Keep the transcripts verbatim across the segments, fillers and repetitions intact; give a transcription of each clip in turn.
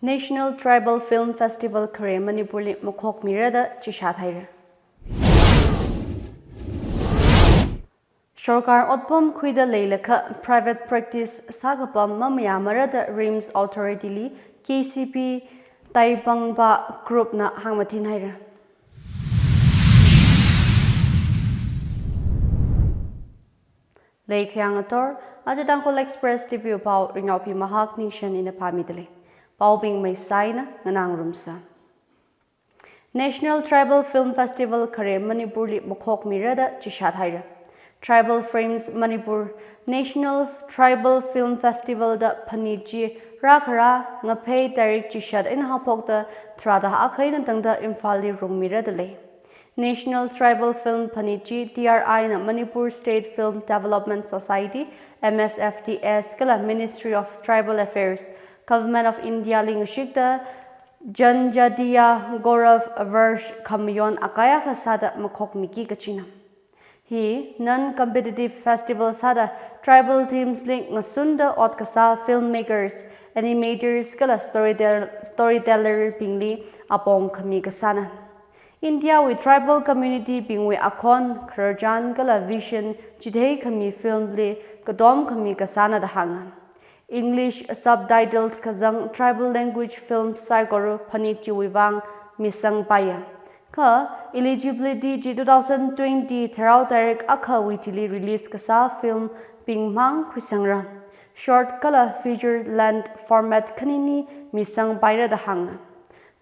National Tribal Film Festival khare Manipurli makhokmira da chishat haira. Sorkar otpam khuida leilakha private practice sākapam mamayāmara da RIMS Authority li K C P Taibangba Group na hāngmatin haira. Leikhayang ator, aja Tangkhul Express T V pao Ringaopi Mahak Ningshen ina pāmidalei. Paobing maisaina nganāngarumsa. National Tribal Film Festival khare Manipurli makhokmira da chishat haira. Tribal Films Manipur National Tribal Film Festival da phanit chi rākhara ngaphei tarik chishat eina haophokta tharāda akha eina tangda Imphalli rungmira dalei. National Tribal Film phanit chi T R I na Manipur State Film Development Society, M S F D S, kala Ministry of Tribal Affairs, Government of India li ngashikta Janjatiya Gaurav Varsh khamayon akaya kasāda makhokmiki kachina. Hi non-competitive festival sāda tribal themes li ngasunda ot kasā filmmakers, animators kala storytell-, storyteller bingli apong khami kasāna. India wui tribal community bingwui akhon, khararchan kala vision chithei khami film li katom khami kasāna da hānga. English subtitles kazang tribal language film saikora phanit chiwui vang misangpaiya. Kha eligibility chi two thousand twenty tharao tarik akhawui thili release kasā film bingmang khuisangra. Short kala feature length format khanini misangpaira da hānga.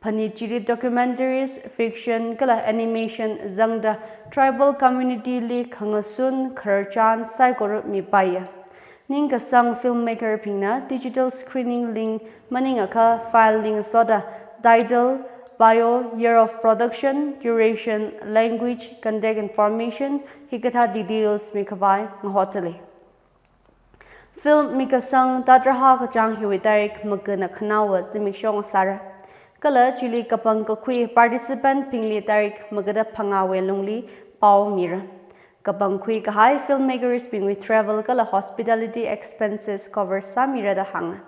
Phanit chili documentaries, fiction kala animation zangda tribal community li khangasun khararchan saikora mipaiya. Ningkasang filmmaker bingna digital screening link maningakha file link soda title, bio, year of production, duration, language, contact information, hikathā details mikhavai ngahotali. Film mikasang tatraha kachāng hiwui tarik magana khanaowa zimiksho ngasāra. Kala chili kapang kakhui participant bingli tarik magada phangāwui lungli pao mira. Kapang khui kahai filmmakers bingwui travel kala hospitality expenses cover sāmira da hānga.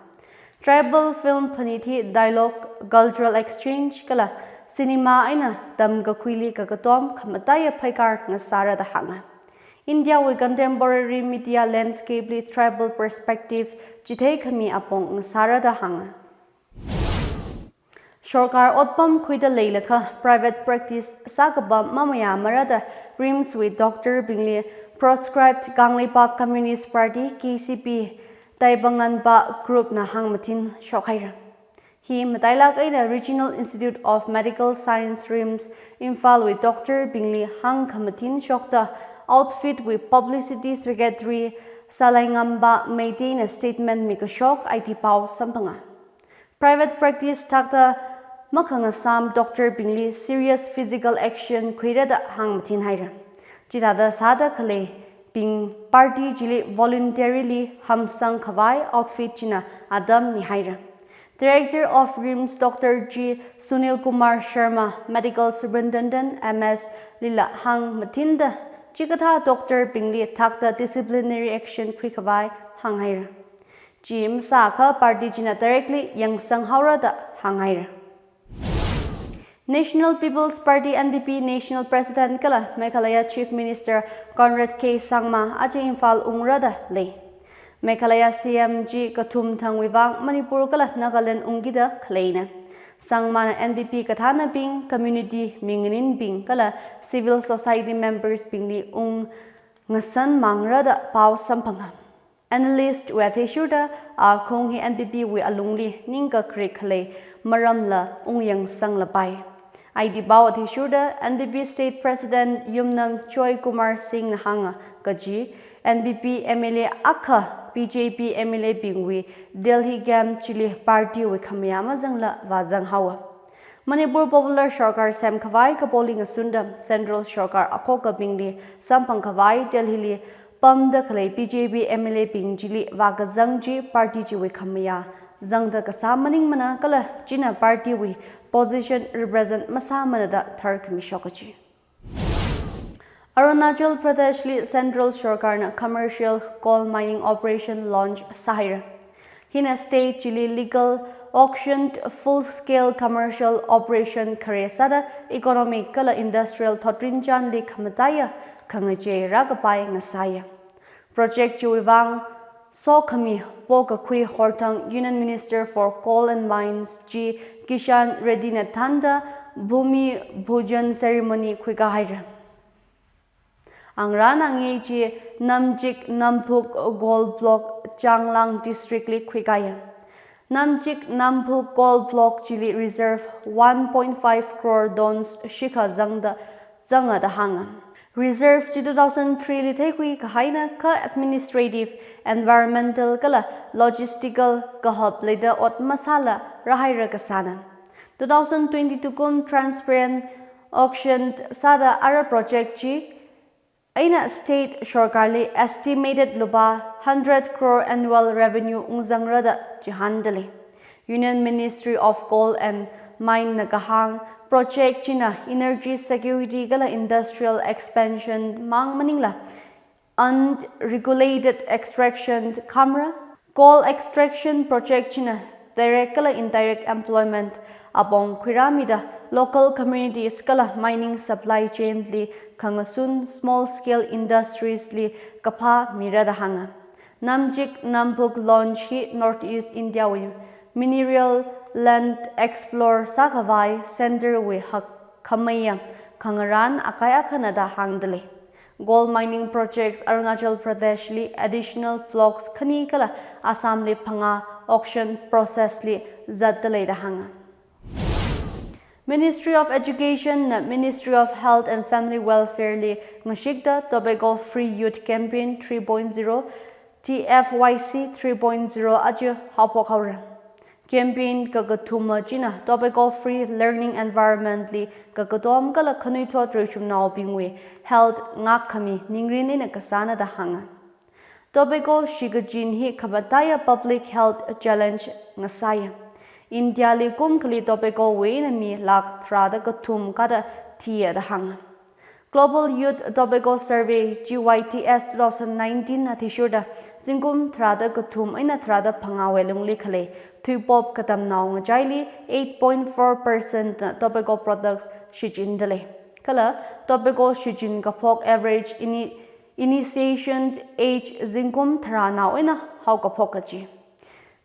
Tribal film phanit hi dialogue, cultural exchange kala cinema eina tamkakhuili kakatom khamataiya pheikar ngasāra da hānga. India wui contemporary media landscape li tribal perspective chithei khami apong ngasāra da hānga. Sorkar otpam khuida leilakha private practice sākapam mamayāmara da RIMS wui doctor bingli proscribed Kangleipak Communist Party, K C P, Taibanganba group na hāngmatin shokhaira. Hi matailak eina Regional Institute of Medical Science, RIMS, Imphal wui doctor bingli hāngkhamatin shokta outfit wui publicity secretary Salaingamba Meitei na statement mikashok I T pao samphanga. Private practice thakta makhangasam doctor bingli serious physical action khuira da hāngmatin haira. Chithāda sāda khalei bing party chili voluntarily hamsang khavai outfit china atam mihaira. Director of RIMS Doctor G Sunil Kumar Sharma, Medical Superintendent M S lila hāngmatinda chikathā doctor bingli thakta disciplinary action khui khavai hānghaira. Chi masākha party china directly yangsang haora da hānghaira. National People's Party, N P P, National President kala Meghalaya Chief Minister Conrad K Sangma aja Imphal ungra da lei. Meghalaya C M chi kathum thangwui vang Manipur kala Nagaland ungkida khaleina. Sangmana N P P kathānabing, community minganinbing kala civil society members bingli ung ngasan mangra da pao samphanga. Analyst wui athishurda, akhong hi N P P wui alungli ningkakrik khalei maramla ungyangsanglapai. I T pao athishurda, N P P State President Yumnam Joy Kumar Singh na hānga kaji, N P P M L A akha B J P M L A bingwui Delhi camp chili party wui khamayā mazangla vāzang haowa. Manipur Popular Sorkar semkhavai kapoling asunda Central Sorkar akhokabingli samphang khavai Delhi li pamda khalei B J P M L A bing chili vākazang chi party chiwui khamayā zangda kasā maningmana kala china party wui position represent masāmana da tharkhami shok kaji. Arunachal Pradesh li Central Sorkar na commercial coal mining operation launch sāhaira. Hina state chili legal auctioned full-scale commercial operation khare sāda economic kala industrial thotrinchānli khamataiya khangachei rākapai ngasāya. Project chiwui vang sokhami pokakhui horthang Union Minister for Coal and Mines chi Kishan Reddy na thānda Bhumi Pujan ceremony khuikahaira. Angrān angei chi Namchik Namphuk Coal Block, Changlang District li khuikaya. Namchik Namphuk Coal Block chili reserve one point five crore tons shikha zangda zanga da hānga. Reserve chi two thousand three li theikhui kahaina kha administrative, environmental kala logistical kahop leida ot masāla rāhaira kasāna. Two thousand twenty-two kum transparent auction sāda ara project chi eina state sorkarli estimated lupā hundred crore annual revenue ungzangra da chihāndalei. Union Ministry of Coal and Mine na kahāng project china energy security kala industrial expansion mang maningla unregulated extraction khamra. Coal extraction project china direct kala indirect employment apong khuirāmida local communities kala mining supply chain li khangasun small scale industries li kaphā mira da hānga. Namchik Namphuk launch hi Northeast India wui mineral land explore sākhavai center wui hak khameiya khangarān akai akhana da hāngdalei. Coal mining projects Arunachal Pradesh li additional blocks khani kala Assam li phangā auction process li zatdalei da hānga. Ministry of Education na Ministry of Health and Family Welfare li ngashikta Tobacco Free Youth Campaign three point zero, T F Y C three point zero aja haophok haora. Campaign kakathuma china tobacco free learning environment li kakatom kala khanuithot ruichumnaobingwui health ngākkhami ningrin eina kasāna da hānga. Tobacco shikachin hi khamataiya public health challenge ngasāya. India li kumkhali tobacco wui eina mi lakh tharāda kathum kada thiya da hānga. Global Youth Tobacco Survey, G Y T S, two thousand nineteen na athishurda zingkum tharāda kathum eina tharāda phangāwui lungli khalei thuipop katamnao ngachaili eight point four percent na tobacco products shichindalei. Kala tobacco shichin kaphok average ini-, initiation age zingkum tharānao eina haokaphok kachi.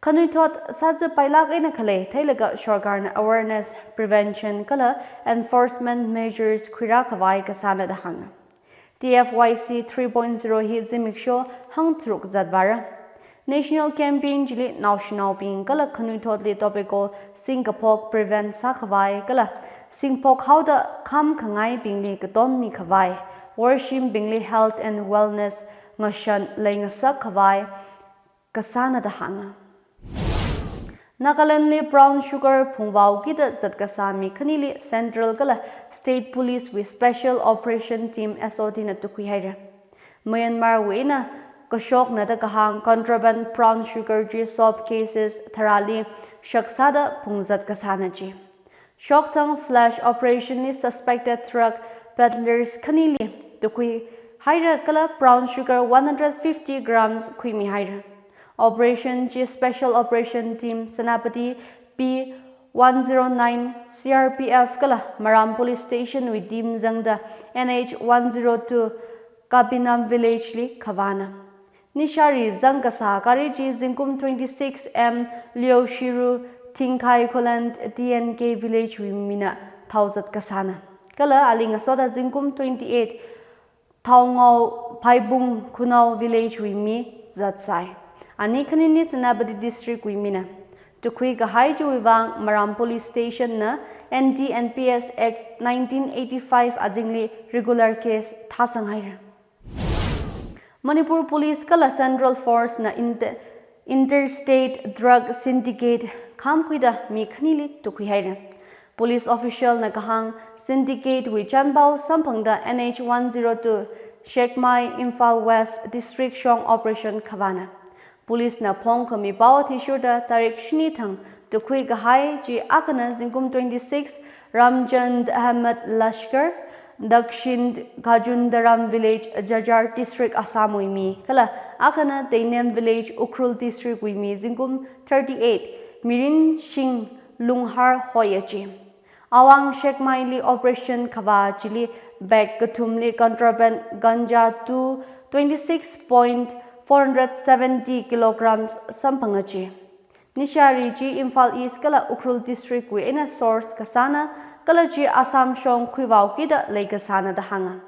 Khanuithot sāza pailāk eina khalei theilaga sorkarna awareness, prevention kala enforcement measures khuirākhavai kasāna da hānga. T F Y C three point zero hi zimiksho hangtharuk zatvāra. National campaign chili naoshinaobing kala khanuithotli tobacco singkaphok prevent sākhavai kala singphok haoda kham khangaibingli katom mikhavai, worshimbingli health and wellness ngashan leingasakkhavai kasāna da hānga. Nagaland li brown sugar phungvao kida zatkasā mi khanili central kala state police wui special operation team, S O T na tukhuihaira. Myanmar wui eina kashokna da kahāng contraband brown sugar chi soap cases tharāli shaksāda phungzat kasāna chi. Shokthang flash operation li suspected drug peddlers khanili tukhuihaira kala brown sugar one hundred fifty grams khuimihaira. Operation chi special operation team Senapati P one zero nine, C R P F kala Maram Police Station wui team zangda N H one zero two Kapinam village li khavāna. Nishāri zangkasā gari chi zingkum twenty-six M Leoshiru Thingkhai Kholand T N K village wui mina thaozat kasāna. Kala ali ngasoda zingkum twenty-eight Thaongao Phaibung Khunao village wui mi zatsai. Ani khanini Senapati district wui mina. Tukhui kahai chiwui vang Maram Police Station na N D N P S Act nineteen eighty-five azingli regular case thāsanghaira. Manipur Police kala Central Force na inter-, interstate drug syndicate khamkhuida mi khanili tukhuihaira. Police official na kahāng syndicate wui chanpao samphangda N H one zero two Sekmai, Imphal West District shong operation khavāna. Police na phongkhami pao athishurda tarik shini thang tukhui kahai chi akhana zingkum twenty-six Ramchand Ahmed Lashkar, Dakshin Khajundaram Village, Jhajjar District, Assam wui mi, kala akhana Teinem Village, Ukhrul District wui mi zingkum thirty-eight, mirin shing lunghar hoya ji. Awang Shekmaili operation khavā chili bag kathumli contraband ganja two twenty-six point four hundred seventy kilograms samphanga ji. Nishari chi Imphal East kala Ukhrul District wui eina source kasāna, kala chi Assam shong khuivāukida lei kasāna da hānga.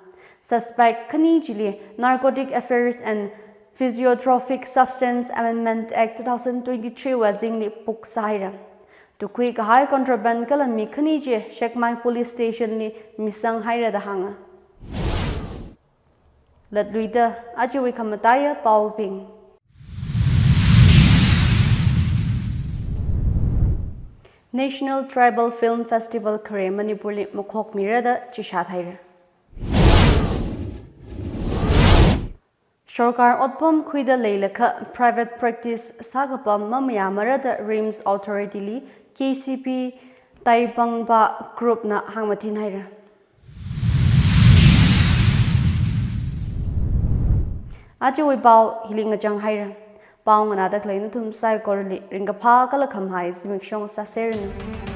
Suspect khani chili Narcotic Affairs and Psychotropic Substance Amendment Act two thousand twenty-three wui azingli puk sāhaira. Tukhui kahai contraband kala mi khani chi Shekmai Police Station li misang haira da hānga. Latluida, ajawui khamataiya paobing. National Tribal Film Festival khare Manipur li makhokmira da chishat haira. Sorkar otpam khuida leilakha private practice sākapam mamayāmara da RIMS Authority li K C P Taipangpa group na hāngmatin haira. Ajawui pao hili ngachang haira. Pao nganāda khalei nathum saikorali ringkaphā kala khamahai zimiksho sāseranu.